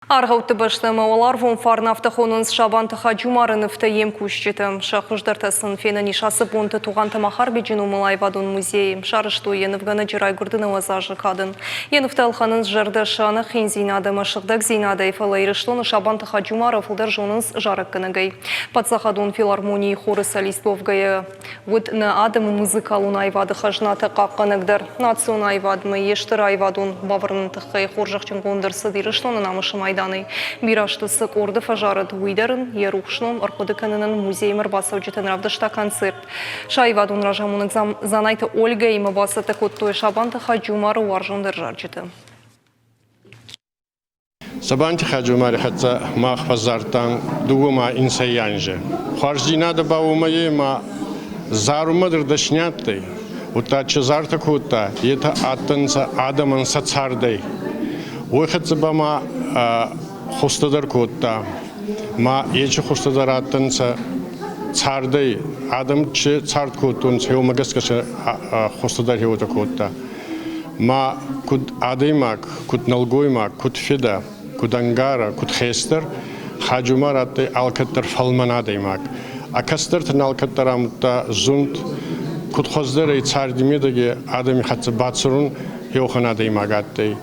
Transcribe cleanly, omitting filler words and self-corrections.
Аргъӕутты бӕстӕмӕ уӕларвон фарн афтӕ хонынц Сабанты Хаджумары нывтӕ йе мкусджытӕ. Сӕ хуыздӕртӕ сын фенӕн ис ацы бонты Тугъанты Махарбеджы номыл аивадон музейы. Сарӕзтой йӕ нывгӕнӕджы райгуырды 90 азы кадӕн. Йӕ нывтӕ ӕлхӕнынц зӕрдӕ сӕ ӕнӕхиндзинад ӕмӕ сыгъдӕгдзинадӕй, фӕлӕ Ирыстоны Сабанты Хаджумары фылдӕр зонынц зарӕггӕнӕгӕй. Паддзахадон филармонийы хоры солист уӕвгӕйӕ Уыд нӕ адӕмы музыкалон аивады хӕзнатӕ хъахъхъӕнӕг дӕр. Национ аивадмӕ йе стыр аивадон бавӕрыны тыххӕй хорзӕхджынгонд ӕрцыд Ирыстоны намысы майданӕй. Бирӕ азты цы къорды фӕзарыд, уый дӕр ын йӕ рухс ном ӕрхъуыды кӕнынӕн музеймӕ ӕрбацӕуджытӕн равдыста концерт. Сӕ аивадон разамонӕг Дзанайты Ольгӕимӕ бацӕттӕ кодтой Сабанты Хаджумары уарзондӕр зарджытӕ. Сабанти Хаджумари хӕццӕ мах фӕззардтан дууӕ ма инсӕй анзи. Хуарздзийнадӕ ба уомӕй ӕма зарумӕ дӕр дӕсни адтӕй, удта чи зартӕ кодта, етӕ адтӕнцӕ адӕмӕн сӕ цардӕй. Уой хӕццӕ ба ма хузтӕ дӕр кодта, ма ечи хузтӕ дӕр адтӕнцӕ цардӕй, адӕм чи цард кодтонцӕ, уомӕ гӕсгӕ сӕ хузтӕ дӕр хеуотӕ кодта. Ма куд адӕймаг, куд нӕлгоймаг, куд фидӕ, куд ӕнгарӕ, куд хестӕр, Хаджумар адтӕй алкӕддӕр фӕлмӕн адӕймаг. А кӕстӕртӕн алкӕддӕр амудта зунд, куд хуӕздӕр ӕй царди медӕги адӕми хӕццӕ бацӕрун, еуӕхӕн адӕймаг адтӕй.